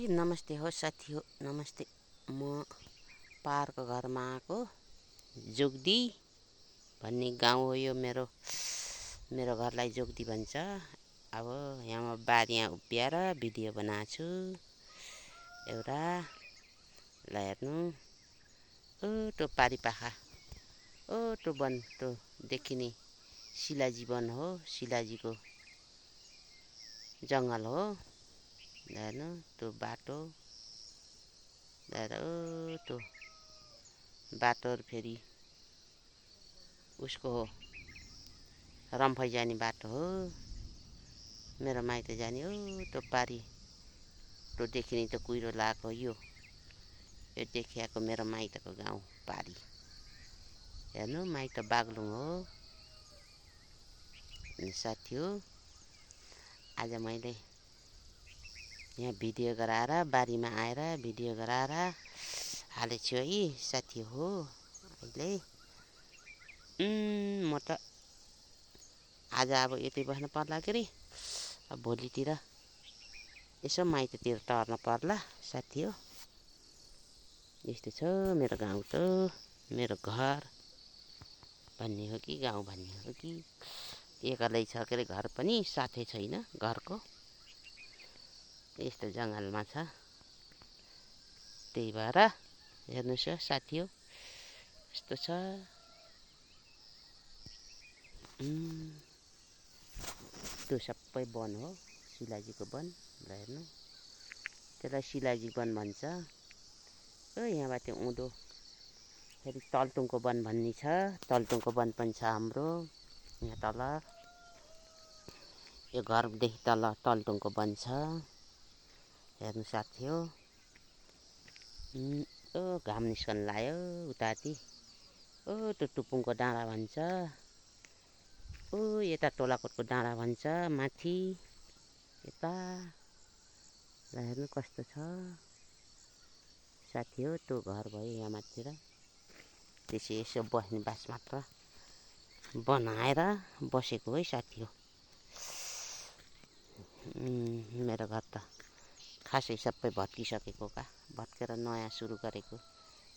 नमस्ते हो साथी हो नमस्ते। म पाहाडको घरमा आएको जोगदी भन्ने गाउँ हो यो मेरो घरलाई जोगदी भन्छ। अब यहाँ म बारीमा उभिएर भिडियो बनाएको छु एउटा। ल हेर्नु त्यो पारिपाखा त्यो वन त्यो देखिने शिलाजी वन हो, शिलाजीको जङ्गल हो। हेर्नु त्यो बाटो त्यो बाटो फेरि उसको हो, रम्फै जाने बाटो हो, मेरो माइत जाने हो। त्यो पारी त्यो देखिने त्यो कुहिरो लगाएको यो देखिएको मेरो माइतको गाउँ पारी। हेर्नु माइत बागलुङ हो। साथी हो आज मैले यहाँ भिडियो गराएर बारीमा आएर भिडियो गराएर हालेको छु है साथी हो। अहिले म त आज अब यतै बस्न पर्ला के अरे, अब भोलितिर यसो माइततिर टर्न पर्ला साथी हो। यस्तो छ मेरो गाउँ त, मेरो घर भन्ने हो कि गाउँ भन्ने हो कि एक्लै छ के अरे, घर पनि साथै छैन घरको। यस्तो जङ्गलमा छ, त्यही भएर हेर्नुहोस् साथी हो यस्तो छ। त्यो सबै वन हो, शिलाजीको वन। ल हेर्नु त्यसलाई शिलाजी वन भन्छ। यहाँबाट उँधो फेरि तल्टुङको वन भन्ने छ, तल्टुङको वन पनि छ हाम्रो यहाँ तल। यो घरदेखि तल तल्टुङको वन छ। हेर्नु साथी हो घाम निस्कन लाग्यो उताति। त्यो टुपुङको डाँडा भन्छ, यता टोलाकोटको डाँडा भन्छ माथि यता। ल हेर्नु कस्तो छ साथी हो। त्यो घर भयो यहाँ माथितिर, त्यसै यसो बस्ने बास मात्र बनाएर बसेको है साथी हो। मेरो घर त खासै सबै भत्किसकेको का, भत्केर नयाँ सुरु गरेको,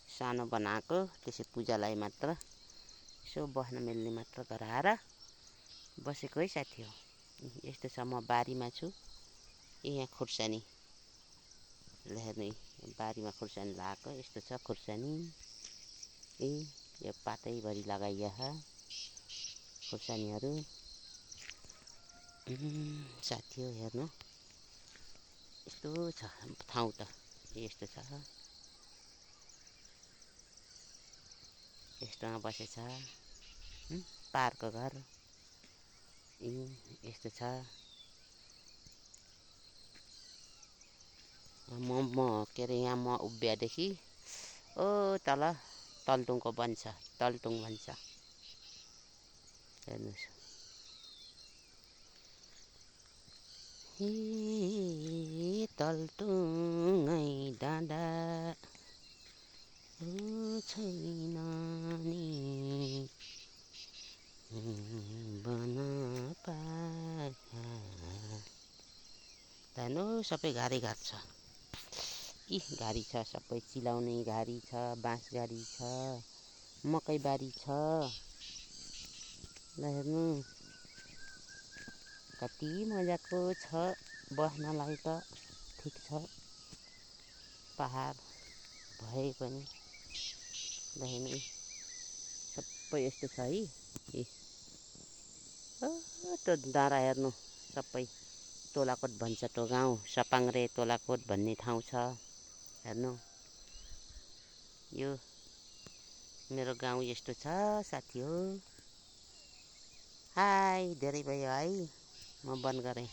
सानो बनाएको त्यसै पूजालाई मात्र यसो बस्न मिल्ने मात्र गराएर बसेको है साथी हो। यस्तो छ म बारीमा छु, यहाँ खुर्सानी। ल हेर्नु बारीमा खुर्सानी लगाएको यस्तो छ खुर्सानी। यो पातैभरि लगाइया खुर्सानीहरू साथी हो। हेर्नु यस्तो छ ठाउँ त यस्तो छ, यस्तोमा बसेछ पाहाडको घर यस्तो छ। के अरे यहाँ म उभिएदेखि तल तल्टुङको वन छ, तल्टुङ भन्छ। हेर्नुहोस् तल्टुङै डाँडा छैन नि हेर्नु सबै घारी घाट छ, घारी छ सबै, चिलाउने घारी छ, बाँस घारी छ, मकै बारी छ। ल हेर्नु कति मजाको छ बस्नलाई त, ठिक छ पहाड भए पनि। ल हेर्नु सबै यस्तो छ है। त्यो डाँडा हेर्नु सबै टोलाकोट भन्छ त्यो गाउँ, सपाङ्रे टोलाकोट भन्ने ठाउँ छ। हेर्नु यो मेरो गाउँ यस्तो छ साथी हो। हाई धेरै भयो है, म बन्द गरेँ।